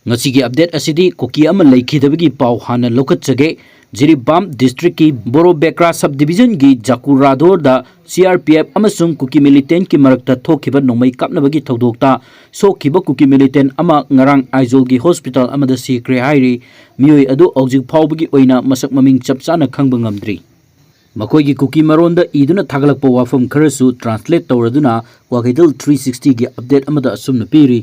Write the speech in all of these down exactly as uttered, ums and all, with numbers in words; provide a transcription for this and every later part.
ꯉꯁꯤꯒꯤ ꯑꯞꯗꯦꯠ ꯑꯁꯤꯗꯤ ꯀꯨꯀꯤ ꯑꯃ ꯂꯩꯈꯤꯗꯕꯒꯤ ꯄꯥꯎ ꯍꯥꯟꯅ ꯂꯧꯈꯠꯆꯒꯦ꯫ ꯖꯤꯔꯤꯕꯥꯝ ꯗꯤꯁꯇ꯭ꯔꯤꯛꯀꯤ ꯕꯣꯔꯣꯕꯦꯀ꯭ꯔꯥ ꯁꯕ ꯗꯤꯕꯤꯖꯟꯒꯤ ꯖꯥꯀꯨꯔꯥꯗꯣꯔꯗ ꯁꯤ ꯑꯥꯔ ꯄꯤ ꯑꯦꯐ ꯑꯃꯁꯨꯡ ꯀꯨꯀꯤ ꯃꯤꯂꯤꯇꯦꯟꯠꯀꯤ ꯃꯔꯛꯇ ꯊꯣꯛꯈꯤꯕ ꯅꯣꯡꯃꯩ ꯀꯥꯞꯅꯕꯒꯤ ꯊꯧꯗꯣꯛꯇ ꯁꯣꯛꯈꯤꯕ ꯀꯨꯀꯤ ꯃꯤꯂꯤꯇꯦꯟꯠ ꯑꯃ ꯉꯔꯥꯡ ꯑꯥꯏꯖꯣꯜꯒꯤ ꯍꯣꯁꯄꯤꯇꯥꯜ ꯑꯃꯗ ꯁꯤꯈ꯭ꯔꯦ ꯍꯥꯏꯔꯤ꯫ ꯃꯤꯑꯣꯏ ꯑꯗꯨ ꯍꯧꯖꯤꯛ ꯐꯥꯎꯕꯒꯤ ꯑꯣꯏꯅ ꯃꯁꯛ ꯃꯃꯤꯡ ꯆꯞ ꯆꯥꯅ ꯈꯪꯕ ꯉꯝꯗ꯭ꯔꯤ꯫ ꯃꯈꯣꯏꯒꯤ ꯀꯨꯀꯤ ꯃꯔꯣꯟꯗ ꯏꯗꯨꯅ ꯊꯥꯒꯠꯂꯛꯄ ꯋꯥꯐꯝ ꯈꯔꯁꯨ ꯇ꯭ꯔꯥꯟꯁꯂꯦꯠ ꯇꯧꯔꯗꯨꯅ ꯋꯥꯀꯩꯊꯦꯜ ꯊ꯭ꯔꯤ ꯁꯤꯛꯁꯇꯤꯒꯤ ꯑꯞꯗꯦꯠ ꯑꯃꯗ ꯑꯁꯨꯝꯅ ꯄꯤꯔꯤ꯫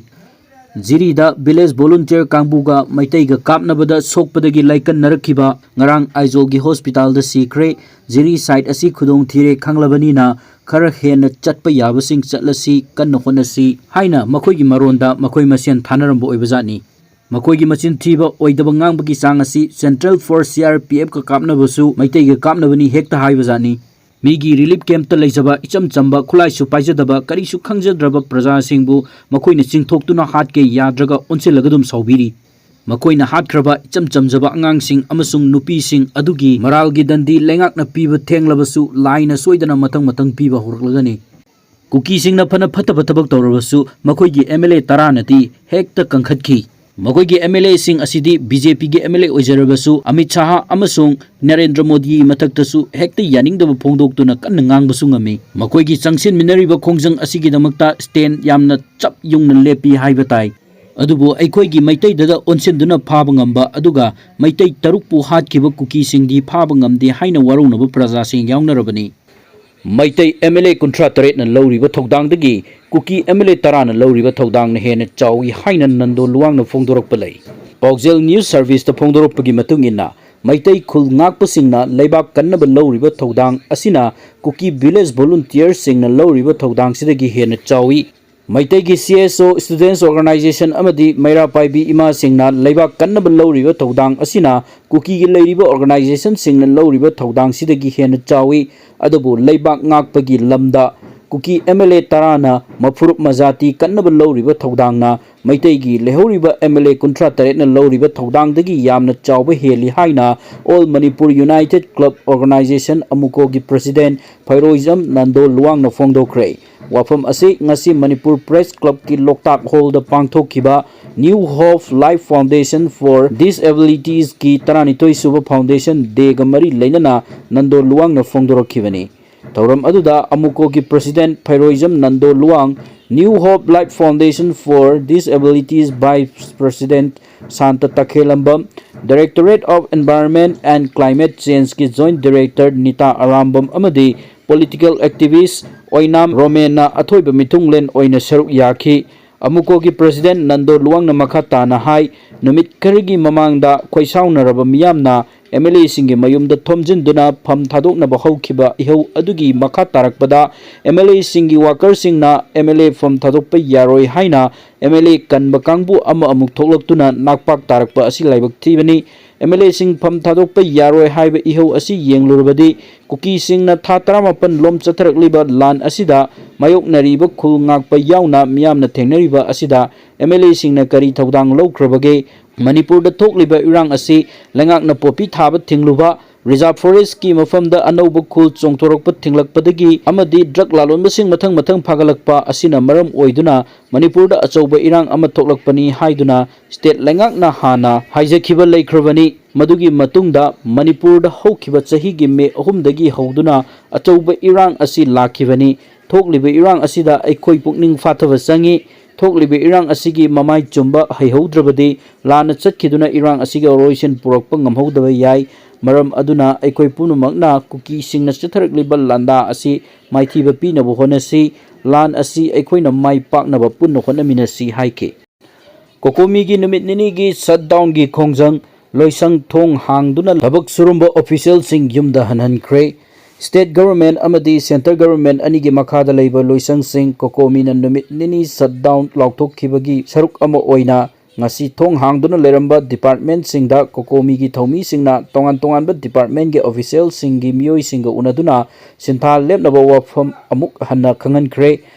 ꯖꯤꯔꯤꯗ ꯚꯤꯂꯦꯖ ꯚꯣꯂꯨꯟꯇꯤꯌꯔ ꯀꯥꯡꯕꯨꯒ ꯃꯩꯇꯩꯒ ꯀꯥꯞꯅꯕꯗ ꯁꯣꯛꯄꯗꯒꯤ ꯂꯥꯏꯀꯠꯅꯔꯛꯈꯤꯕ ꯉꯔꯥꯡ ꯑꯥꯏꯖꯣꯜꯒꯤ ꯍꯣꯁꯄꯤꯇꯥꯜꯗ ꯁꯤꯈ꯭ꯔꯦ꯫ ꯖꯤꯔꯤ ꯁꯥꯏꯠ ꯑꯁꯤ ꯈꯨꯗꯣꯡ ꯊꯤꯔꯦ ꯈꯪꯂꯕꯅꯤꯅ ꯈꯔ ꯍꯦꯟꯅ ꯆꯠꯄ ꯌꯥꯕꯁꯤꯡ ꯆꯠꯂꯁꯤ, ꯀꯟꯅ ꯍꯣꯠꯅꯁꯤ ꯍꯥꯏꯅ ꯃꯈꯣꯏꯒꯤ ꯃꯔꯣꯟꯗ ꯃꯈꯣꯏ ꯃꯁꯦꯟ ꯊꯥꯅꯔꯝꯕ ꯑꯣꯏꯕꯖꯥꯠꯅꯤ꯫ ꯃꯈꯣꯏꯒꯤ ꯃꯆꯤꯟ ꯊꯤꯕ ꯑꯣꯏꯗꯕ ꯉꯥꯡꯕꯒꯤ ꯆꯥꯡ ꯑꯁꯤ central force C R P ꯑꯦꯐꯀ ꯀꯥꯞꯅꯕꯁꯨ ꯃꯩꯇꯩꯒ ꯀꯥꯞꯅꯕꯅꯤ ꯍꯦꯛꯇ ꯍꯥꯏꯕꯖꯥꯠꯅꯤ꯫ ꯃꯤꯒꯤ ꯔꯤꯂꯤꯐ ꯀꯦꯝꯞꯇ ꯂꯩꯖꯕ ꯏꯆꯝ ꯆꯝꯕ ꯈꯨꯠꯂꯥꯏꯁꯨ ꯄꯥꯏꯖꯗꯕ ꯀꯔꯤꯁꯨ ꯈꯪꯖꯗ꯭ꯔꯕ ꯄ꯭ꯔꯖꯥꯁꯤꯡꯕꯨ ꯃꯈꯣꯏꯅ ꯆꯤꯡꯊꯣꯛꯇꯨꯅ ꯍꯥꯠꯀꯦ ꯌꯥꯗ꯭ꯔꯒ ꯑꯣꯟꯁꯤꯜꯂꯒ ꯑꯗꯨꯝ ꯁꯥꯎꯕꯤꯔꯤ꯫ ꯃꯈꯣꯏꯅ ꯍꯥꯠꯈ꯭ꯔꯕ ꯏꯆꯝ ꯆꯝꯖꯕ ꯑꯉꯥꯡꯁꯤꯡ ꯑꯃꯁꯨꯡ ꯅꯨꯄꯤꯁꯤꯡ ꯑꯗꯨꯒꯤ ꯃꯔꯥꯜꯒꯤ ꯗꯟꯗꯤ ꯂꯩꯉꯥꯛꯅ ꯄꯤꯕ ꯊꯦꯡꯂꯕꯁꯨ ꯂꯥꯏꯅ ꯁꯣꯏꯗꯅ ꯃꯊꯪ ꯃꯊꯪ ꯄꯤꯕ ꯍꯧꯔꯛꯂꯒꯅꯤ꯫ ꯀꯨꯀꯤꯁꯤꯡꯅ ꯐꯅ ꯐꯠꯇꯕ ꯊꯕꯛ ꯇꯧꯔꯕꯁꯨ ꯃꯈꯣꯏꯒꯤ ꯑꯦꯝ ꯑꯦꯜ ꯑꯦ ꯇꯔꯥꯅꯗꯤ ꯍꯦꯛꯇ ꯀꯟꯈꯠꯈꯤ꯫ ꯃꯈꯣꯏꯒꯤ ꯑꯦꯝ ꯑꯦꯜ ꯑꯦꯁꯤꯡ ꯑꯁꯤꯗꯤ ꯕꯤ ꯖꯦ ꯄꯤꯒꯤ ꯑꯦꯝ ꯑꯦꯜ ꯑꯦ ꯑꯣꯏꯖꯔꯕꯁꯨ ꯑꯃꯤꯠ ꯁꯥꯍ ꯑꯃꯁꯨꯡ ꯅꯔꯦꯟꯗ꯭ꯔ ꯃꯣꯗꯤꯒꯤ ꯃꯊꯛꯇꯁꯨ ꯍꯦꯛꯇ ꯌꯥꯅꯤꯡꯗꯕ ꯐꯣꯡꯗꯣꯛꯇꯨꯅ ꯀꯟꯅ ꯉꯥꯡꯕꯁꯨ ꯉꯝꯃꯤ꯫ ꯃꯈꯣꯏꯒꯤ ꯆꯪꯁꯤꯟꯃꯤꯟꯅꯔꯤꯕ ꯈꯣꯡꯖꯪ ꯑꯁꯤꯒꯤꯗꯃꯛꯇ ꯁ꯭ꯇꯦꯟ ꯌꯥꯝꯅ ꯆꯞ ꯌꯨꯡꯅ ꯂꯦꯞꯄꯤ ꯍꯥꯏꯕ ꯇꯥꯏ꯫ ꯑꯗꯨꯕꯨ ꯑꯩꯈꯣꯏꯒꯤ ꯃꯩꯇꯩꯗꯗ ꯑꯣꯟꯁꯤꯟꯗꯨꯅ ꯐꯥꯕ ꯉꯝꯕ ꯑꯗꯨꯒ ꯃꯩꯇꯩ ꯇꯔꯨꯛꯄꯨ ꯍꯥꯠꯈꯤꯕ ꯀꯨꯀꯤꯁꯤꯡꯗꯤ ꯐꯥꯕ ꯉꯝꯗꯦ ꯍꯥꯏꯅ ꯋꯥꯔꯧꯅꯕ ꯄ꯭ꯔꯖꯥꯁꯤꯡ ꯌꯥꯎꯅꯔꯕꯅꯤ꯫ ꯃꯩꯇꯩ ꯑꯦꯝ ꯑꯦꯜ ꯑꯦ ꯀꯨꯟꯊ꯭ꯔꯥ ꯇꯔꯦꯠꯅ ꯂꯧꯔꯤꯕ ꯊꯧꯗꯥꯡꯗꯒꯤ ꯀꯨꯀꯤ ꯑꯦꯝ ꯑꯦꯜ ꯑꯦ ꯇꯔꯥꯅ ꯂꯧꯔꯤꯕ ꯊꯧꯗꯥꯡꯅ ꯍꯦꯟꯅ ꯆꯥꯎꯏ ꯍꯥꯏꯅ ꯅꯟꯗꯣ ꯂꯨꯋꯥꯡꯅ ꯐꯣꯡꯗꯣꯔꯛꯄ ꯂꯩ꯫ ꯄꯥꯎꯖꯦꯜ ꯅ꯭ꯌꯨꯁ ꯁꯔꯚꯤꯁꯇ ꯐꯣꯡꯗꯣꯔꯛꯄꯒꯤ ꯃꯇꯨꯡ ꯏꯟꯅ, ꯃꯩꯇꯩ ꯈꯨꯜ ꯉꯥꯛꯄꯁꯤꯡꯅ ꯂꯩꯕꯥꯛ ꯀꯟꯅꯕ ꯂꯧꯔꯤꯕ ꯊꯧꯗꯥꯡ ꯑꯁꯤꯅ ꯀꯨꯀꯤ ꯚꯤꯂꯦꯖ ꯚꯣꯂꯨꯟꯇꯤꯌꯔꯁꯤꯡꯅ ꯂꯧꯔꯤꯕ ꯊꯧꯗꯥꯡꯁꯤꯗꯒꯤ ꯍꯦꯟꯅ ꯆꯥꯎꯏ꯫ ꯃꯩꯇꯩꯒꯤ ꯁꯤ ꯑꯦꯁ ꯑꯣ, ꯁ꯭ꯇꯨꯗꯦꯟꯠꯁ ꯑꯣꯔꯒꯅꯥꯏꯖꯦꯁꯟ ꯑꯃꯗꯤ ꯃꯩꯔꯥ ꯄꯥꯏꯕꯤ ꯏꯃꯥꯁꯤꯡꯅ ꯂꯩꯕꯥꯛ ꯀꯟꯅꯕ ꯂꯧꯔꯤꯕ ꯊꯧꯗꯥꯡ ꯑꯁꯤꯅ ꯀꯨꯀꯤꯒꯤ ꯂꯩꯔꯤꯕ ꯑꯣꯔꯒꯅꯥꯏꯖꯦꯁꯟꯁꯤꯡꯅ ꯂꯧꯔꯤꯕ ꯊꯧꯗꯥꯡꯁꯤꯗꯒꯤ ꯍꯦꯟꯅ ꯆꯥꯎꯏ꯫ ꯑꯗꯨꯕꯨ ꯂꯩꯕꯥꯛ ꯉꯥꯛꯄꯒꯤ ꯂꯝꯗ ꯀꯨꯀꯤ ꯑꯦꯝ ꯑꯦꯜ ꯑꯦ ꯇꯔꯥꯅ ꯃꯐꯨꯔꯨꯞ ꯃꯖꯥꯇꯤ ꯀꯟꯅꯕ ꯂꯧꯔꯤꯕ ꯊꯧꯗꯥꯡꯅ ꯃꯩꯇꯩꯒꯤ ꯂꯩꯍꯧꯔꯤꯕ ꯑꯦꯝ ꯑꯦꯜ ꯑꯦ ꯀꯨꯟꯊ꯭ꯔꯥ ꯇꯔꯦꯠꯅ ꯂꯧꯔꯤꯕ ꯊꯧꯗꯥꯡꯗꯒꯤ ꯌꯥꯝꯅ ꯆꯥꯎꯕ ꯍꯦꯜꯂꯤ ꯍꯥꯏꯅ All Manipur United Club Organization, ꯑꯃꯨꯀꯣꯒꯤ president Pheiroijam Nando ꯂꯨꯋꯥꯡꯅ ꯐꯣꯡꯗꯣꯛꯈ꯭ꯔꯦ꯫ ꯋꯥꯐꯝ ꯑꯁꯤ ꯉꯁꯤ ꯃꯅꯤꯄꯨꯔ ꯄ꯭ꯔꯦꯁ ꯀ꯭ꯂꯕꯀꯤ ꯂꯣꯛꯇꯥꯛ ꯍꯣꯜꯗ ꯄꯥꯡꯊꯣꯛꯈꯤꯕ New Hope Life Foundation for Disabilitiesꯀꯤ ꯇꯔꯥꯅꯤꯊꯣꯏ ꯁꯨꯕ Foundation Dayꯒ ꯃꯔꯤ ꯂꯩꯅꯅ ꯅꯟꯗꯣ ꯂꯨꯋꯥꯡꯅ ꯐꯣꯡꯗꯣꯔꯛꯈꯤꯕꯅꯤ꯫ ꯊꯧꯔꯝ ꯑꯗꯨꯗ ꯑꯃꯨꯀꯣꯒꯤ president Pheiroijam Nando Luwang, New Hope Life Foundation for Disabilities vice president Santa Takhellambam, Directorate of Environment and Climate Changeꯀꯤ joint director ꯅꯤꯇꯥ ꯑꯔꯥꯝꯕꯝ ꯑꯃꯗꯤ political activist ꯑꯣꯏꯅꯥꯝ ꯔꯣꯃꯦꯟꯅ ꯑꯊꯣꯏꯕ ꯃꯤꯊꯨꯡꯂꯦꯟ ꯑꯣꯏꯅ ꯁꯔꯨꯛ ꯌꯥꯈꯤ꯫ ꯑꯃꯨꯀꯣꯒꯤ president ꯅꯟꯗꯣ ꯂꯨꯋꯥꯡꯅ ꯃꯈꯥ ꯇꯥꯅ ꯍꯥꯏ, ꯅꯨꯃꯤꯠ ꯈꯔꯒꯤ ꯃꯃꯥꯡꯗ ꯈꯣꯏꯁꯥꯎꯅꯔꯕ ꯃꯤꯌꯥꯝꯅ ꯑꯦꯝ ꯑꯦꯜ ꯑꯦꯁꯤꯡꯒꯤ ꯃꯌꯨꯝꯗ ꯊꯣꯝꯖꯤꯟꯗꯨꯅ ꯐꯝ ꯊꯥꯗꯣꯛꯅꯕ ꯍꯧꯈꯤꯕ ꯏꯍꯧ ꯑꯗꯨꯒꯤ ꯃꯈꯥ ꯇꯥꯔꯛꯄꯗ ꯑꯦꯝ ꯑꯦꯜ ꯑꯦꯁꯤꯡꯒꯤ ꯋꯥꯀꯔꯁꯤꯡꯅ ꯑꯦꯝ ꯑꯦꯜ ꯑꯦ ꯐꯝ ꯊꯥꯗꯣꯛꯄ ꯌꯥꯔꯣꯏ ꯍꯥꯏꯅ ꯑꯦꯝ ꯑꯦꯜ ꯑꯦ ꯀꯟꯕ ꯀꯥꯡꯕꯨ ꯑꯃ ꯑꯃꯨꯛ ꯊꯣꯛꯂꯛꯇꯨꯅ ꯅꯥꯛꯄꯥꯛ ꯇꯥꯔꯛꯄ ꯑꯁꯤ ꯂꯥꯏꯕꯛ ꯊꯤꯕꯅꯤ꯫ ꯑꯦꯝ ꯑꯦꯜ ꯑꯦꯁꯤꯡ ꯐꯝ ꯊꯥꯗꯣꯛꯄ ꯌꯥꯔꯣꯏ ꯍꯥꯏꯕ ꯏꯍꯧ ꯑꯁꯤ ꯌꯦꯡꯂꯨꯔꯕꯗꯤ ꯀꯨꯀꯤꯁꯤꯡꯅ ꯊꯥ ꯇꯔꯥꯃꯥꯄꯟ ꯂꯣꯝ ꯆꯠꯊꯔꯛꯂꯤꯕ ꯂꯥꯟ ꯑꯁꯤꯗ ꯃꯥꯌꯣꯛꯅꯔꯤꯕ ꯈꯨꯜ ꯉꯥꯛꯄ ꯌꯥꯎꯅ ꯃꯤꯌꯥꯝꯅ ꯊꯦꯡꯅꯔꯤꯕ ꯑꯁꯤꯗ ꯑꯦꯝ ꯑꯦꯜ ꯑꯦꯁꯤꯡꯅ ꯀꯔꯤ ꯊꯧꯗꯥꯡ ꯂꯧꯈ꯭ꯔꯕꯒꯦ? ꯃꯅꯤꯄꯨꯔꯗ ꯊꯣꯛꯂꯤꯕ ꯏꯔꯥꯡ ꯑꯁꯤ ꯂꯩꯉꯥꯛꯅ ꯄꯣꯄꯤ ꯊꯥꯕ ꯊꯤꯡꯂꯨꯕ, reserve forestꯀꯤ ꯃꯐꯝꯗ ꯑꯅꯧꯕ ꯈꯨꯜ ꯆꯣꯡꯊꯣꯔꯛꯄ ꯊꯤꯡꯂꯛꯄꯗꯒꯤ ꯑꯃꯗꯤ drug ꯂꯥꯂꯣꯟꯕꯁꯤꯡ ꯃꯊꯪ ꯃꯊꯪ ꯐꯥꯒꯠꯂꯛꯄ ꯑꯁꯤꯅ ꯃꯔꯝ ꯑꯣꯏꯗꯨꯅ ꯃꯅꯤꯄꯨꯔꯗ ꯑꯆꯧꯕ ꯏꯔꯥꯡ ꯑꯃ ꯊꯣꯛꯂꯛꯄꯅꯤ ꯍꯥꯏꯗꯨꯅ state ꯂꯩꯉꯥꯛꯅ ꯍꯥꯟꯅ ꯍꯥꯏꯖꯈꯤꯕ ꯂꯩꯈ꯭ꯔꯕꯅꯤ꯫ ꯃꯗꯨꯒꯤ ꯃꯇꯨꯡꯗ ꯃꯅꯤꯄꯨꯔꯗ ꯍꯧꯈꯤꯕ ꯆꯍꯤꯒꯤ ꯃꯦ ꯑꯍꯨꯝꯗꯒꯤ ꯍꯧꯗꯨꯅ ꯑꯆꯧꯕ ꯏꯔꯥꯡ ꯑꯁꯤ ꯂꯥꯛꯈꯤꯕꯅꯤ꯫ ꯊꯣꯛꯂꯤꯕ ꯏꯔꯥꯡ ꯑꯁꯤꯗ ꯑꯩꯈꯣꯏ ꯄꯨꯛꯅꯤꯡ ꯐꯥꯊꯕ ꯆꯪꯏ꯫ ꯊꯣꯛꯂꯤꯕ ꯏꯔꯥꯡ ꯑꯁꯤꯒꯤ ꯃꯃꯥꯏ ꯆꯨꯝꯕ ꯍꯩꯍꯧꯗ꯭ꯔꯕꯗꯤ ꯂꯥꯟꯅ ꯆꯠꯈꯤꯗꯨꯅ ꯏꯔꯥꯡ ꯑꯁꯤꯒꯤ ꯑꯔꯣꯏꯁꯤꯟ ꯄꯨꯔꯛꯄ ꯉꯝꯍꯧꯗꯕ ꯌꯥꯏ꯫ ꯃꯔꯝ ꯑꯗꯨꯅ ꯑꯩꯈꯣꯏ ꯄꯨꯝꯅꯃꯛꯅ ꯀꯨꯀꯤꯁꯤꯡꯅ ꯆꯠꯊꯔꯛꯂꯤꯕ ꯂꯥꯟꯗꯥ ꯑꯁꯤ ꯃꯥꯏꯊꯤꯕ ꯄꯤꯅꯕ ꯍꯣꯠꯅꯁꯤ꯫ ꯂꯥꯟ ꯑꯁꯤ ꯑꯩꯈꯣꯏꯅ ꯃꯥꯏ ꯄꯥꯛꯅꯕ ꯄꯨꯟꯅ ꯍꯣꯠꯅꯃꯤꯟꯅꯁꯤ ꯍꯥꯏꯈꯤ꯫ ꯀꯣꯀꯣꯃꯤꯒꯤ ꯅꯨꯃꯤꯠ ꯅꯤꯅꯤꯒꯤ shutdownꯒꯤ ꯈꯣꯡꯖꯪ, ꯂꯣꯏꯁꯪ ꯊꯣꯡ ꯍꯥꯡꯗꯨꯅ ꯊꯕꯛ ꯁꯨꯔꯝꯕ officialꯁꯤꯡ ꯌꯨꯝꯗ ꯍꯟꯍꯟꯈ꯭ꯔꯦ꯫ State government ꯑꯃꯗꯤ centre government ꯑꯅꯤꯒꯤ ꯃꯈꯥꯗ ꯂꯩꯕ ꯂꯣꯏꯁꯪꯁꯤꯡ ꯀꯣꯀꯣꯃꯤꯅ ꯅꯨꯃꯤꯠ ꯅꯤꯅꯤ shutdown ꯂꯥꯎꯊꯣꯛꯈꯤꯕꯒꯤ ꯁꯔꯨꯛ ꯑꯃ ꯑꯣꯏꯅ ꯉꯁꯤ ꯊꯣꯡ ꯍꯥꯡꯗꯨꯅ ꯂꯩꯔꯝꯕ ꯗꯤꯄꯥꯔꯠꯃꯦꯟꯁꯤꯡꯗ ꯀꯣꯀꯣꯃꯤꯒꯤ ꯊꯧꯃꯤꯁꯤꯡꯅ ꯇꯣꯉꯥꯟ ꯇꯣꯉꯥꯟꯕ ꯗꯤꯄꯥꯔꯠꯃꯦꯟꯒꯤ ꯑꯣꯐꯤꯁꯤꯌꯦꯜꯁꯤꯡꯒꯤ ꯃꯤꯑꯣꯏꯁꯤꯡꯒ ꯎꯅꯗꯨꯅ ꯁꯤꯟꯊꯥ ꯂꯦꯞꯅꯕ ꯋꯥꯐꯝ ꯑꯃꯨꯛ ꯍꯟꯅ ꯈꯪꯍꯟꯈ꯭ꯔꯦ꯫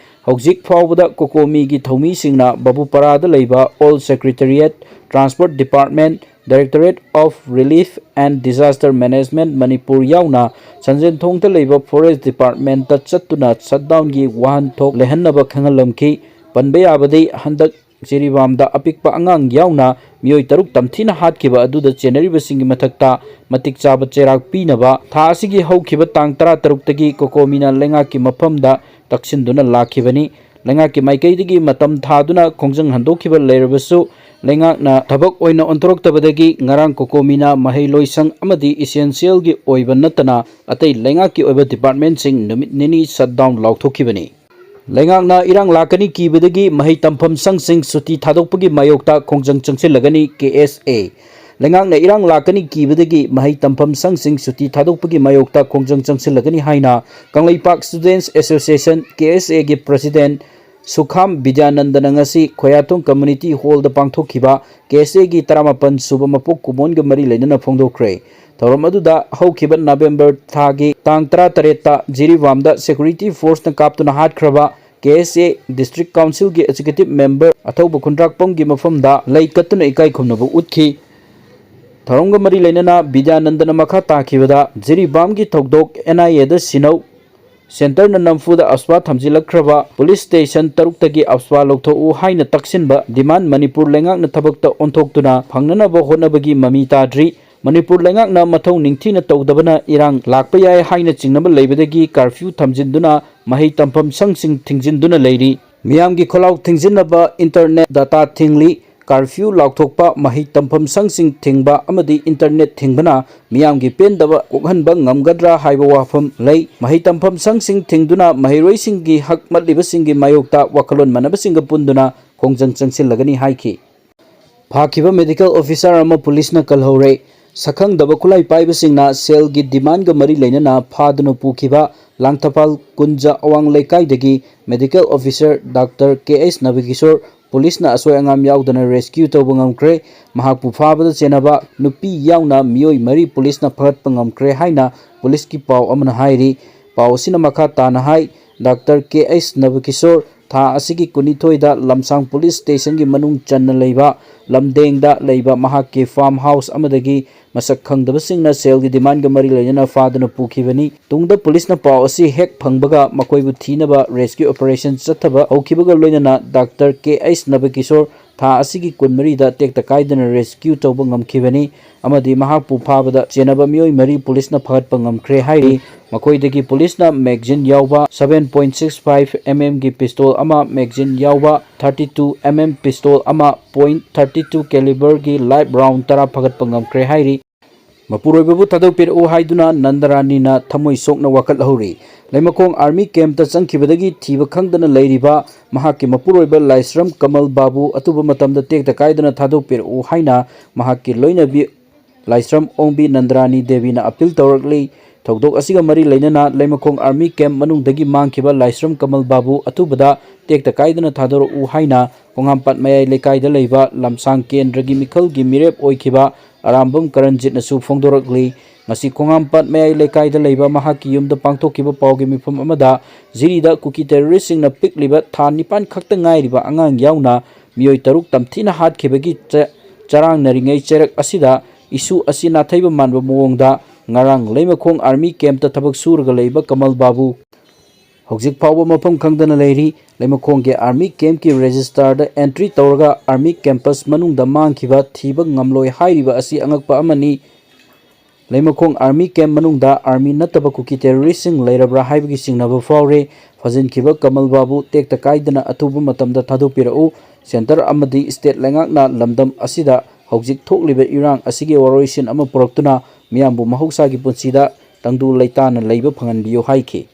ꯍꯧꯖꯤꯛ ꯐꯥꯎꯕꯗ ꯀꯣꯀꯣꯃꯤꯒꯤ ꯊꯧꯃꯤꯁꯤꯡꯅ ꯕꯥꯕꯨꯄꯥꯔꯥꯗ ꯂꯩꯕ old secretariat, transport department, Directorate of Relief and Disaster Management Manipur ꯌꯥꯎꯅ ꯁꯟꯖꯦꯟꯊꯣꯡꯗ ꯂꯩꯕ ꯐꯣꯔꯦꯁ ꯗꯤꯄꯥꯔꯠꯃꯦꯟꯇ ꯆꯠꯇꯨꯅ ꯁꯠꯗꯥꯎꯟꯒꯤ ꯋꯥꯍꯟꯊꯣꯛ ꯂꯩꯍꯟꯅꯕ ꯈꯪꯍꯜꯂꯝꯈꯤ꯫ ꯄꯟꯕ ꯌꯥꯕꯗꯤ, ꯍꯟꯗꯛ ꯖꯤꯔꯤꯕꯥꯝꯗ ꯑꯄꯤꯛꯄ ꯑꯉꯥꯡ ꯌꯥꯎꯅ ꯃꯤꯑꯣꯏ ꯇꯔꯨꯛ ꯇꯝꯊꯤꯅ ꯍꯥꯠꯈꯤꯕ ꯑꯗꯨꯗ ꯆꯦꯟꯅꯔꯤꯕꯁꯤꯡꯒꯤ ꯃꯊꯛꯇ ꯃꯇꯤꯛ ꯆꯥꯕ ꯆꯩꯔꯥꯛ ꯄꯤꯅꯕ ꯊꯥ ꯑꯁꯤꯒꯤ ꯍꯧꯈꯤꯕ ꯇꯥꯡ ꯇꯔꯥꯇꯔꯨꯛꯇꯒꯤ ꯀꯣꯀꯣꯃꯤꯅ ꯂꯩꯉꯥꯛꯀꯤ ꯃꯐꯝꯗ ꯇꯛꯁꯤꯟꯗꯨꯅ ꯂꯥꯛꯈꯤꯕꯅꯤ꯫ ꯂꯩꯉꯥꯛꯀꯤ ꯃꯥꯏꯀꯩꯗꯒꯤ ꯃꯇꯝ ꯊꯥꯗꯨꯅ ꯈꯣꯡꯖꯪ ꯍꯟꯗꯣꯛꯈꯤꯕ ꯂꯩꯔꯕꯁꯨ, ꯂꯩꯉꯥꯛꯅ ꯊꯕꯛ ꯑꯣꯏꯅ ꯑꯣꯟꯊꯣꯔꯛꯇꯕꯗꯒꯤ ꯉꯔꯥꯡ ꯀꯣꯀꯣꯃꯤꯅ ꯃꯍꯩꯂꯣꯏꯁꯪ ꯑꯃꯗꯤ ꯏꯁꯦꯟꯁꯤꯌꯦꯜꯒꯤ ꯑꯣꯏꯕ ꯅꯠꯇꯅ ꯑꯇꯩ ꯂꯩꯉꯥꯛꯀꯤ ꯑꯣꯏꯕ ꯗꯤꯄꯥꯔꯠꯃꯦꯟꯁꯤꯡ ꯅꯨꯃꯤꯠ ꯅꯤꯅꯤ ꯁꯠꯗꯥꯎꯟ ꯂꯥꯎꯊꯣꯛꯈꯤꯕꯅꯤ꯫ ꯂꯩꯉꯥꯛꯅ ꯏꯔꯥꯡ ꯂꯥꯛꯀꯅꯤ ꯀꯤꯕꯗꯒꯤ ꯃꯍꯩ ꯇꯝꯐꯝ ꯁꯪꯁꯤꯡ ꯁꯨꯇꯤ ꯊꯥꯗꯣꯛꯄꯒꯤ ꯃꯥꯌꯣꯛꯇ ꯈꯣꯡꯖꯪ ꯆꯪꯁꯤꯜꯂꯒꯅꯤ, ꯀꯦ ꯑꯦꯁ ꯑꯦ꯫ ꯂꯩꯉꯥꯛꯅ ꯏꯔꯥꯡ ꯂꯥꯛꯀꯅꯤ ꯀꯤꯕꯗꯒꯤ ꯃꯍꯩ ꯇꯝꯐꯝ ꯁꯪꯁꯤꯡ ꯁꯨꯇꯤ ꯊꯥꯗꯣꯛꯄꯒꯤ ꯃꯥꯌꯣꯛꯇ ꯈꯣꯡꯖꯪ ꯆꯪꯁꯤꯜꯂꯒꯅꯤ ꯍꯥꯏꯅ ꯀꯪꯂꯩꯄꯥꯛ Students Association, ꯀꯦ ꯑꯦꯁ ꯑꯦꯒꯤ ꯄ꯭ꯔꯁꯤꯗꯦꯟ ꯁꯨꯈꯥꯝ ꯕꯤꯗ꯭ꯌꯥꯅꯟꯗꯅ ꯉꯁꯤ ꯈꯣꯌꯥꯊꯣꯡ ꯀꯝꯃ꯭ꯌꯨꯅꯤꯇꯤ ꯍꯣꯜꯗ ꯄꯥꯡꯊꯣꯛꯈꯤꯕ ꯀꯦ ꯑꯦꯁ ꯑꯦꯒꯤ ꯇꯔꯥꯃꯥꯄꯟ ꯁꯨꯕ ꯃꯄꯣꯛ ꯀꯨꯝꯑꯣꯟꯒ ꯃꯔꯤ ꯂꯩꯅꯅ ꯐꯣꯡꯗꯣꯛꯈ꯭ꯔꯦ꯫ ꯊꯧꯔꯝ ꯑꯗꯨꯗ ꯍꯧꯈꯤꯕ ꯅꯕꯦꯝꯕꯔ ꯊꯥꯒꯤ ꯇꯥꯡ ꯇꯔꯥꯇꯔꯦꯠꯇ ꯖꯤꯔꯤꯕꯥꯝꯗ ꯁꯦꯀ꯭ꯌꯨꯔꯤꯇꯤ ꯐꯣꯔꯁꯅ ꯀꯥꯞꯇꯨꯅ ꯍꯥꯠꯈ꯭ꯔꯕ ꯀꯦ ꯑꯦꯁ ꯑꯦ ꯗꯤꯁꯇ꯭ꯔꯤꯛ ꯀꯥꯎꯟꯁꯤꯜꯒꯤ ꯑꯦꯛꯖꯤꯀ꯭ꯌꯨꯇꯤꯚ ꯃꯦꯝꯕꯔ ꯑꯊꯧꯕ ꯈꯨꯟꯗ꯭ꯔꯥꯛꯄꯝꯒꯤ ꯃꯐꯝꯗ ꯂꯩ ꯀꯠꯇꯨꯅ ꯏꯀꯥꯏ ꯈꯨꯝꯅꯕ ꯎꯠꯈꯤ꯫ ꯊꯧꯔꯝꯒ ꯃꯔꯤ ꯂꯩꯅꯅ ꯕꯤꯗ꯭ꯌꯥꯅꯟꯗꯅ ꯃꯈꯥ ꯇꯥꯈꯤꯕꯗ, ꯖꯤꯔꯤꯕꯥꯝꯒꯤ ꯊꯧꯗꯣꯛ ꯑꯦꯟ ꯑꯥꯏ ꯑꯦꯗ ꯁꯤꯟꯅꯧ, ꯁꯦꯟꯇꯔꯅ ꯅꯝꯐꯨꯗ ꯑꯞꯁ꯭ꯋꯥ ꯊꯝꯖꯤꯜꯂꯛꯈ꯭ꯔꯕ ꯄꯨꯂꯤꯁ ꯁ꯭ꯇꯦꯁꯟ ꯇꯔꯨꯛꯇꯒꯤ ꯑꯞꯁ꯭ꯋꯥ ꯂꯧꯊꯣꯛꯎ ꯍꯥꯏꯅ ꯇꯛꯁꯤꯟꯕ ꯗꯤꯃꯥꯟ ꯃꯅꯤꯄꯨꯔ ꯂꯩꯉꯥꯛꯅ ꯊꯕꯛꯇ ꯑꯣꯟꯊꯣꯛꯇꯨꯅ ꯐꯪꯅꯅꯕ ꯍꯣꯠꯅꯕꯒꯤ ꯃꯃꯤ ꯇꯥꯗ꯭ꯔꯤ꯫ ꯃꯅꯤꯄꯨꯔ ꯂꯩꯉꯥꯛꯅ ꯃꯊꯧ ꯅꯤꯡꯊꯤꯅ ꯇꯧꯗꯕꯅ ꯏꯔꯥꯡ ꯂꯥꯛꯄ ꯌꯥꯏ ꯍꯥꯏꯅ ꯆꯤꯡꯅꯕ ꯂꯩꯕꯗꯒꯤ ꯀꯥꯔꯐ꯭ꯌꯨ ꯊꯝꯖꯤꯟꯗꯨꯅ ꯃꯍꯩ ꯇꯝꯐꯝ ꯁꯪꯁꯤꯡ ꯊꯤꯡꯖꯤꯟꯗꯨꯅ ꯂꯩꯔꯤ꯫ ꯃꯤꯌꯥꯝꯒꯤ ꯈꯣꯜꯂꯥꯎ ꯊꯤꯡꯖꯤꯟꯅꯕ ꯏꯟꯇꯔꯅꯦꯠ ꯗꯇꯥ ꯊꯤꯡꯂꯤ꯫ ꯀꯥꯔꯐ꯭ꯌꯨ ꯂꯥꯎꯊꯣꯛꯄ, ꯃꯍꯩ ꯇꯝꯐꯝ ꯁꯪꯁꯤꯡ ꯊꯤꯡꯕ ꯑꯃꯗꯤ ꯏꯟꯇꯔꯅꯦꯠ ꯊꯤꯡꯕꯅ ꯃꯤꯌꯥꯝꯒꯤ ꯄꯦꯟꯗꯕ ꯀꯣꯛꯍꯟꯕ ꯉꯝꯒꯗ꯭ꯔꯥ ꯍꯥꯏꯕ ꯋꯥꯐꯝ ꯂꯩ꯫ ꯃꯍꯩ ꯇꯝꯐꯝ ꯁꯪꯁꯤꯡ ꯊꯤꯡꯗꯨꯅ ꯃꯍꯩꯔꯣꯏꯁꯤꯡꯒꯤ ꯍꯛ ꯃꯠꯂꯤꯕꯁꯤꯡꯒꯤ ꯃꯥꯌꯣꯛꯇ ꯋꯥꯈꯜꯂꯣꯟ ꯃꯥꯟꯅꯕꯁꯤꯡꯒ ꯄꯨꯟꯗꯨꯅ ꯈꯣꯡꯖꯪ ꯆꯪꯁꯤꯜꯂꯒꯅꯤ ꯍꯥꯏꯈꯤ꯫ ꯐꯥꯈꯤꯕ ꯃꯦꯗꯤꯀꯦꯜ ꯑꯣꯐꯤꯁꯥꯔ ꯑꯃ ꯄꯨꯂꯤꯁꯅ ꯀꯜꯍꯧꯔꯦ꯫ ꯁꯛꯈꯪꯗꯕ ꯈꯨꯠꯂꯥꯏ ꯄꯥꯏꯕꯁꯤꯡꯅ ꯁꯦꯜꯒꯤ ꯗꯤꯃꯥꯟꯒ ꯃꯔꯤ ꯂꯩꯅꯅ ꯐꯥꯗꯨꯅ ꯄꯨꯈꯤꯕ ꯂꯥꯡꯊꯄꯥꯜ ꯀꯨꯟꯖ ꯑꯋꯥꯡ ꯂꯩꯀꯥꯏꯗꯒꯤ ꯃꯦꯗꯤꯀꯦꯜ ꯑꯣꯐꯤꯁꯥꯔ ꯗꯥꯛꯇꯔ ꯀꯦ ꯑꯦꯁ ꯅꯕꯀꯤꯁꯣꯔ ꯄꯨꯂꯤꯁꯅ ꯑꯁꯣꯏ ꯑꯉꯥꯝ ꯌꯥꯎꯗꯅ ꯔꯦꯁꯀ꯭ꯌꯨ ꯇꯧꯕ ꯉꯝꯈ꯭ꯔꯦ꯫ ꯃꯍꯥꯛꯄꯨ ꯐꯥꯕꯗ ꯆꯦꯟꯅꯕ ꯅꯨꯄꯤ ꯌꯥꯎꯅ ꯃꯤꯑꯣꯏ ꯃꯔꯤ ꯄꯨꯂꯤꯁꯅ ꯐꯒꯠꯄ ꯉꯝꯈ꯭ꯔꯦ ꯍꯥꯏꯅ ꯄꯨꯂꯤꯁꯀꯤ ꯄꯥꯎ ꯑꯃꯅ ꯍꯥꯏꯔꯤ꯫ ꯄꯥꯎ ꯑꯁꯤꯅ ꯃꯈꯥ ꯇꯥꯅ ꯍꯥꯏ, ꯗꯥꯛꯇꯔ ꯀꯦ ꯑꯩꯆ ꯅꯕꯀꯤꯁꯣꯔ ꯊꯥ ꯑꯁꯤꯒꯤ ꯀꯨꯟꯅꯤꯊꯣꯏꯗ ꯂꯝꯁꯥꯡ ꯄꯨꯂꯤꯁ ꯁ꯭ꯇꯦꯁꯟꯒꯤ ꯃꯅꯨꯡ ꯆꯟꯅ ꯂꯩꯕ ꯂꯝꯗꯦꯡꯗ ꯂꯩꯕ ꯃꯍꯥꯛꯀꯤ ꯐꯥꯔꯝ ꯍꯥꯎꯁ ꯑꯃꯗꯒꯤ ꯃꯁꯛ ꯈꯪꯗꯕꯁꯤꯡꯅ ꯁꯦꯜꯒꯤ ꯗꯤꯃꯥꯟꯒ ꯃꯔꯤ ꯂꯩꯅꯅ ꯐꯥꯗꯨꯅ ꯄꯨꯈꯤꯕꯅꯤ꯫ ꯇꯨꯡꯗ ꯄꯨꯂꯤꯁꯅ ꯄꯥꯎ ꯑꯁꯤ ꯍꯦꯛ ꯐꯪꯕꯒ ꯃꯈꯣꯏꯕꯨ ꯊꯤꯅꯕ ꯔꯦꯁꯀ꯭ꯌꯨ ꯑꯣꯄꯔꯦꯁꯟ ꯆꯠꯊꯕ ꯍꯧꯈꯤꯕꯒ ꯂꯣꯏꯅꯅ ꯗꯥꯛꯇꯔ ꯀꯦ ꯑꯩꯆ ꯅꯕꯀꯤꯁꯣꯔ ꯊꯥ ꯑꯁꯤꯒꯤ ꯀꯨꯟꯃꯔꯤꯗ ꯇꯦꯛꯇ ꯀꯥꯏꯗꯅ ꯔꯦꯁꯀ꯭ꯌꯨ ꯇꯧꯕ ꯉꯝꯈꯤꯕꯅꯤ ꯑꯃꯗꯤ ꯃꯍꯥꯛꯄꯨ ꯐꯥꯕꯗ ꯆꯦꯟꯅꯕ ꯃꯤꯑꯣꯏ ꯃꯔꯤ ꯄꯨꯂꯤꯁꯅ ꯐꯒꯠꯄ ꯉꯝꯈ꯭ꯔꯦ ꯍꯥꯏꯔꯤ꯫ ꯃꯈꯣꯏꯗꯒꯤ ꯄꯨꯂꯤꯁꯅ ꯃꯦꯒꯖꯤꯟ ꯌꯥꯎꯕ seven point six five mm ꯒꯤ ꯄꯤꯁꯇꯣꯜ ꯑꯃ, ꯃꯦꯒꯖꯤꯟ ꯌꯥꯎꯕ thirty two mm ꯄꯤꯁꯇꯣꯜ ꯑꯃ, point thirty two caliber ꯒꯤ ꯂꯥꯏꯚ ꯔꯥꯎꯟ ꯇꯔꯥ ꯐꯒꯠꯄ ꯉꯝꯈ꯭ꯔꯦ ꯍꯥꯏꯔꯤ꯫ ꯃꯄꯨꯔꯣꯏꯕꯕꯨ ꯊꯥꯗꯣꯛꯄꯤꯔꯛꯎ ꯍꯥꯏꯗꯨꯅ ꯅꯟꯗꯔꯥꯅꯤꯅ ꯊꯃꯣꯏ ꯁꯣꯛꯅ ꯋꯥꯀꯠ ꯍꯧꯔꯤ꯫ ꯂꯩꯃꯈꯣꯡ ꯑꯥꯔꯃꯤ ꯀꯦꯝꯞꯇ ꯆꯪꯈꯤꯕꯗꯒꯤ ꯊꯤꯕ ꯈꯪꯗꯅ ꯂꯩꯔꯤꯕ ꯃꯍꯥꯛꯀꯤ ꯃꯄꯨꯔꯣꯏꯕ ꯂꯥꯏꯁ꯭ꯔꯝ ꯀꯃꯜ ꯕꯥꯕꯨ ꯑꯊꯨꯕ ꯃꯇꯝꯗ ꯇꯦꯛꯇ ꯀꯥꯏꯗꯅ ꯊꯥꯗꯣꯛꯄꯤꯔꯛꯎ ꯍꯥꯏꯅ ꯃꯍꯥꯛꯀꯤ ꯂꯣꯏꯅꯕꯤ ꯂꯥꯏꯁ꯭ꯔꯝ ꯑꯣꯡꯕꯤ ꯅꯟꯗꯔꯥꯅꯤ ꯗꯦꯕꯤꯅ ꯑꯄꯤꯜ ꯇꯧꯔꯛꯂꯤ꯫ ꯊꯧꯗꯣꯛ ꯑꯁꯤꯒ ꯃꯔꯤ ꯂꯩꯅꯅ ꯂꯩꯃꯈꯣꯡ ꯑꯥꯔꯃꯤ ꯀꯦꯝꯞ ꯃꯅꯨꯡꯗꯒꯤ ꯃꯥꯡꯈꯤꯕ ꯂꯥꯏꯁ꯭ꯔꯝ ꯀꯃꯜ ꯕꯥꯕꯨ ꯑꯊꯨꯕꯗ ꯇꯦꯛꯇ ꯀꯥꯏꯗꯅ ꯊꯥꯗꯣꯔꯛꯎ ꯍꯥꯏꯅ ꯈꯣꯡꯍꯥꯝꯄꯥꯠ ꯃꯌꯥꯏ ꯂꯩꯀꯥꯏꯗ ꯂꯩꯕ ꯂꯝꯁꯥꯡ ꯀꯦꯟꯗ꯭ꯔꯒꯤ ꯃꯤꯈꯜꯒꯤ ꯃꯤꯔꯦꯞ ꯑꯣꯏꯈꯤꯕ ꯑꯔꯥꯝꯕꯝ ꯀꯔꯟꯖꯤꯠꯅꯁꯨ ꯐꯣꯡꯗꯣꯔꯛꯂꯤ꯫ ꯉꯁꯤ ꯈꯣꯡꯍꯥꯝꯄꯥꯠ ꯃꯌꯥꯏ ꯂꯩꯀꯥꯏꯗ ꯂꯩꯕ ꯃꯍꯥꯛꯀꯤ ꯌꯨꯝꯗ ꯄꯥꯡꯊꯣꯛꯈꯤꯕ ꯄꯥꯎꯒꯤ ꯃꯤꯐꯝ ꯑꯃꯗ ꯖꯤꯔꯤꯗ ꯀꯨꯀꯤ ꯇꯦꯔꯣꯔꯤꯁꯁꯤꯡꯅ ꯄꯤꯛꯂꯤꯕ ꯊꯥ ꯅꯤꯄꯥꯟ ꯈꯛꯇ ꯉꯥꯏꯔꯤꯕ ꯑꯉꯥꯡ ꯌꯥꯎꯅ ꯃꯤꯑꯣꯏ ꯇꯔꯨꯛ ꯇꯝꯊꯤꯅ ꯍꯥꯠꯈꯤꯕꯒꯤ ꯆ-, ꯆꯔꯥꯡꯅꯔꯤꯉꯩ ꯆꯩꯔꯛ ꯑꯁꯤꯗ ꯏꯁꯨ ꯑꯁꯤ ꯅꯥꯊꯩꯕ ꯃꯥꯟꯕ ꯃꯑꯣꯡꯗ ꯉꯔꯥꯡ ꯂꯩꯃꯈꯣꯡ ꯑꯥꯔꯃꯤ ꯀꯦꯝꯞꯇ ꯊꯕꯛ ꯁꯨꯔꯒ ꯂꯩꯕ ꯀꯃꯜ ꯕꯥꯕꯨ ꯍꯧꯖꯤꯛ ꯐꯥꯎꯕ ꯃꯐꯝ ꯈꯪꯗꯅ ꯂꯩꯔꯤ꯫ ꯂꯩꯃꯈꯣꯡꯒꯤ ꯑꯥꯔꯃꯤ ꯀꯦꯝꯞꯀꯤ ꯔꯦꯖꯤꯁꯇꯥꯔꯗ ꯑꯦꯟꯇ꯭ꯔꯤ ꯇꯧꯔꯒ ꯑꯥꯔꯃꯤ ꯀꯦꯝꯄꯁ ꯃꯅꯨꯡꯗ ꯃꯥꯡꯈꯤꯕ ꯊꯤꯕ ꯉꯝꯂꯣꯏ ꯍꯥꯏꯔꯤꯕ ꯑꯁꯤ ꯑꯉꯛꯄ ꯑꯃꯅꯤ꯫ ꯂꯩꯃꯈꯣꯡ ꯑꯥꯔꯃꯤ ꯀꯦꯝꯞ ꯃꯅꯨꯡꯗ ꯑꯥꯔꯃꯤ ꯅꯠꯇꯕ ꯀꯨꯀꯤ ꯇꯦꯔꯣꯔꯤꯁꯁꯤꯡ ꯂꯩꯔꯕ꯭ꯔꯥ ꯍꯥꯏꯕꯒꯤ ꯆꯤꯡꯅꯕ ꯐꯥꯎꯔꯦ꯫ ꯐꯥꯖꯤꯟꯈꯤꯕ ꯀꯃꯜ ꯕꯥꯕꯨ ꯇꯦꯛꯇ ꯀꯥꯏꯗꯅ ꯑꯊꯨꯕ ꯃꯇꯝꯗ ꯊꯥꯗꯣꯛꯄꯤꯔꯛꯎ꯫ ꯁꯦꯟꯇꯔ ꯑꯃꯗꯤ ꯁ꯭ꯇꯦꯠ ꯂꯩꯉꯥꯛꯅ ꯂꯝꯗꯝ ꯑꯁꯤꯗ ꯍꯧꯖꯤꯛ ꯊꯣꯛꯂꯤꯕ ꯏꯔꯥꯡ ꯑꯁꯤꯒꯤ ꯋꯥꯔꯣꯏꯁꯤꯟ ꯑꯃ ꯄꯨꯔꯛꯇꯨꯅ ꯃꯤꯌꯥꯝꯕꯨ ꯃꯍꯧꯁꯥꯒꯤ ꯄꯨꯟꯁꯤꯗ ꯇꯪꯗꯨ ꯂꯩꯇꯥꯅ ꯂꯩꯕ ꯐꯪꯍꯟꯕꯤꯌꯨ ꯍꯥꯏꯈꯤ꯫